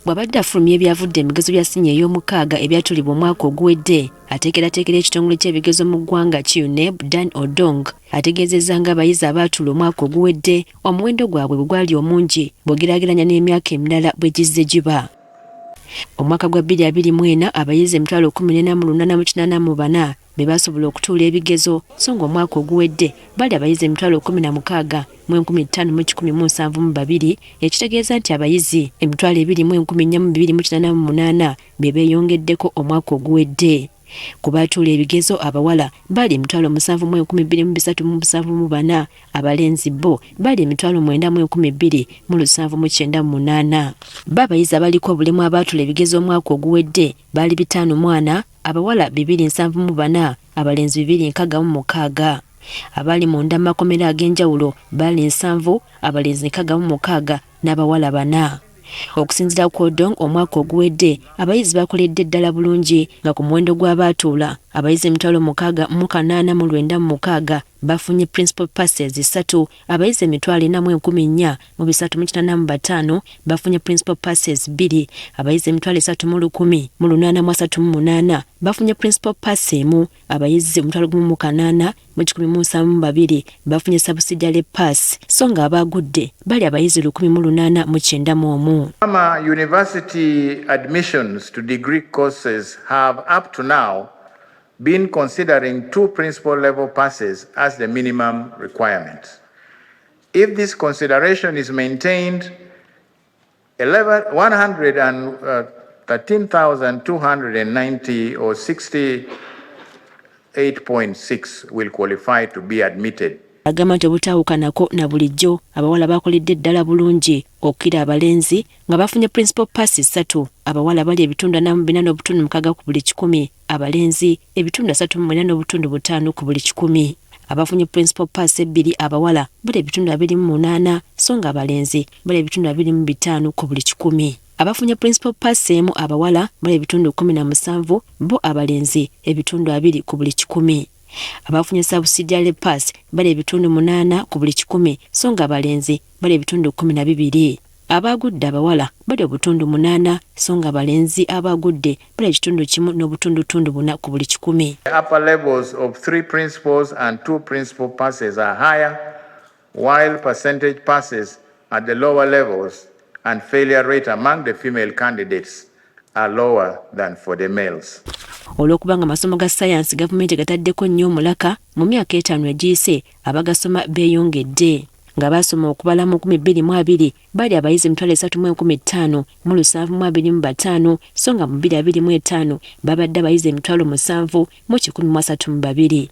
Bw'abadde afulumya ebyavudde ebigezo bya siniya ey'omukaaga ebyatulibwa omwaka oguwedde, ateekerateekera ekitongole ky'ebigezo mu ggwanga ki UNEB, Dan Odong, ategeezezza ng'abayizi abaatula omwaka oguwedde omuwendo gwabwe bwe gwali omungi bw'ogeraageranya n'emyaka emirala bwe gizze giba. Omwaka gwa 2024 abayizi 14,884 be baasobola okutuula ebigezo, so ng'omwaka oguwedde baali abayizi 16,572, ekitegeeza nti abayizi 24,288 be beeyongeddeko omwaka oguwedde. Ku baatuula ebigezo abawala baali 7,274, abalenzi bo baali 9,278. Bo abayizi abaliko obulemu abaatula ebigezo omwaka oguwedde baali 54, abawala 274, abalenzi 266. Abaali munda mu makomera ag'enjawulo baali 70, abalenzi 66 n'abawala bana. Okusinziira ku Odong, omwaka oguwedde abayizi bakoledde ddala bulungi nga ku muwendo gw'abaatuula abayizi 68,996 bafunye principal passes ssatu, abayizi 4,435 bafunye principal passes bbiri, abayizi 3,1,838 bafunye principal pass emu, abayizi 1,872 bafunye subsidiary pass, so nga abaagudde bali abayizi 1,891. Former university admissions to degree courses have up to now been considering two principal level passes as the minimum requirement. If this consideration is maintained, 113,290 or 68.6 will qualify to be admitted. Agamba nti obutaawukanako na bulijjo, abawala bakoledde ddala bulungi okukira abalenzi nga bafunye principal pass ssatu. Abawala bali 44.6 ku buli kikumi, abalenzi 39.5 ku buli kikumi. Abafunye principal pass ebbiri abawala bali 28%, so nga abalenzi bali 25% ku buli kikumi. Abafunye principal pass emu abawala bali 17%, bo abalenzi 20% ku buli kikumi. Abafunye subsidiary pass bali 8% ku buli kikumi, so nga abalenzi bali 12%. Abaagudde abawala bali 8%, so nga abalenzi abaagudde bali 1.4% ku buli kikumi. The upper levels of three principals and two principal passes are higher, while percentage passes at the lower levels and failure rate among the female candidates are lower than for the males. Olw'okubanga amasomo ga sayansi gavumenti gataddeko nnyo omulaka mu myaka 5 egiyise, abagasoma beeyongedde nga baasoma okubala mu 2020 baali abayizi 305,725, so nga mu 2025 babadde abayizi 7,132.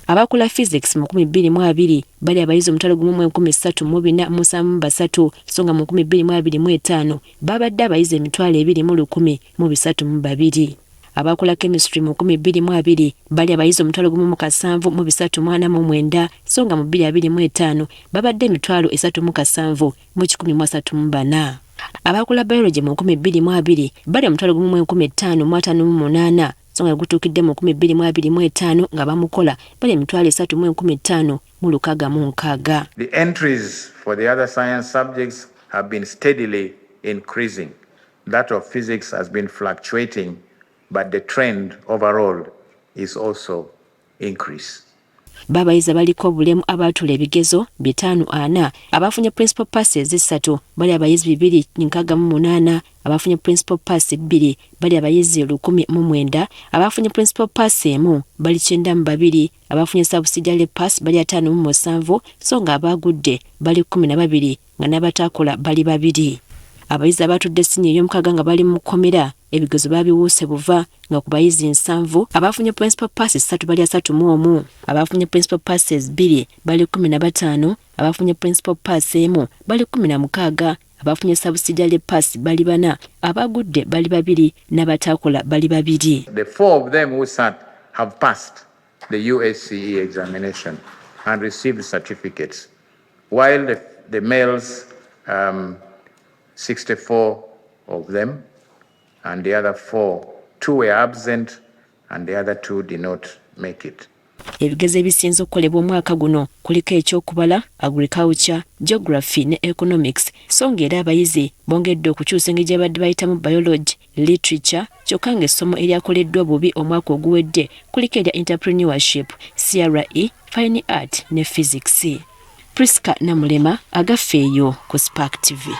Abakola physics mu 2020 bali abayizi 1,343, so nga mu 2025 babadde abayizi 2,132. Abakola chemistry mu 2020 bali abayizi 1,749, so nga mu 2025 babadde 3,714. Abakola biology mu 2020 bali 1,558, so nga gutuukidde mu 2025 nga bamukola bali 3,566. The entries for the other science subjects have been steadily increasing. That of physics has been fluctuating, but the trend overall is also increase. Babayizi abaliko obulemu abaatula ebigezo 54, abafunye principal passes ssatu bali abayizi 268, abafunye principal pass bbiri bali abayizi 1,009, abafunye principal pass emu bali 92, abafunye subsidiary pass bali 57, so nga abaagudde bali 12 nga n'abataakola bali babiri. Abayizi abatudde siniya ey'omukaaga nga bali mu kkomera ebigezo babiwuuse buva, nga ku bayizi 70 abafunye principal pass ssatu bali 31, abafunye principal passes bbiri bali 15, abafunye principal pass emu bali 16, abafunye subsidiary pass bali bana, abagudde bali babiri n'abataakola bali babiri. The four of them who sat have passed the UACE examination and received certificates, while the males, 64 of them, and the other four, two were absent and the other two did not make it. Ebigezo ebisinze okukolebwa omwaka guno kuliko ekyokubala, agriculture, geography ne economics, so ng'era abayizi bongedde okukyusa engeri gye babadde bayitamu biology, literature, kyokka ng'essomo eryakoleddwa bubi omwaka oguwedde kuliko erya entrepreneurship, CRE, fine art ne physics. Prisca Namulema, Agaffe eyo ku Spark TV.